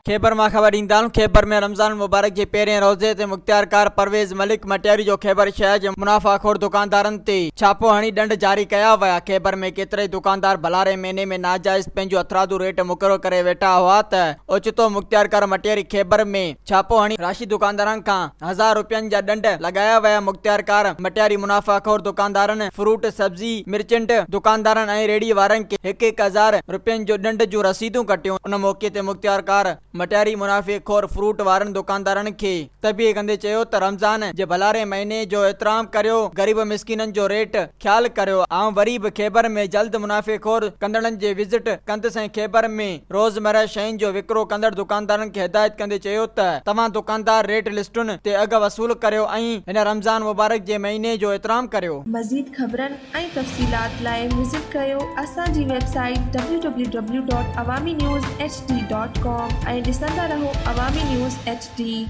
خيبر مان خبر ڏيندا آهيون خيبر ۾ رمضان المبارڪ جي پهرين روزي تي مختيارڪار پرويز ملڪ مٽياري جو خيبر شهر جي منافع خور دڪاندارن تي ڇاپو هڻي ڏنڊ جاري ڪيا ويا خيبر ۾ ڪيترائي دڪاندار ڀلاري مهيني ۾ ناجائز پنهنجو هٿرادو ريٽ مقرر ڪري ويٺا هئا ته اوچتو مختيارڪار مٽياري خيبر ۾ ڇاپو هڻي راشي دڪاندارن کان هزار روپين جا ڏنڊ لڳايا ويا مختيارڪار مٽياري منافع خور دڪاندارن فروٽ سبزي مرچنٽ دڪاندارن ۽ ريڙهي وارن کي هڪ هڪ هزار روپين جو ڏنڊ جون رسيدون ڪٽيون ان موقعي تي مختيارڪار مٽياري منافعي خور فروٽ وارن دڪاندارن کي تنبيهه ڪندي چيو ته رمضان جي ڀلاري مهيني جو احترام ڪريو غريب مسڪينن جو ريٽ خيال ڪريو آئون وري به خيبر ۾ جلد منافعي خور ڪندڙن جي وزٽ ڪندس ۽ خيبر ۾ روزمره شين جو وڪرو ڪندڙ دڪاندارن کي هدايت ڪندي چيو ته توهان دڪاندار ريٽ لسٽن تي اگهه وصول ڪريو ۽ هن رمضان مبارڪ جي مهيني جو احترام ڪريو. مزيد خبرن ۽ تفصيلات لاء وزٽ ڪريو اسان جي website W W W dot Awami news H D dot com ۽ ڏسندا رهو عوامي نيوز ايڇ ڊي.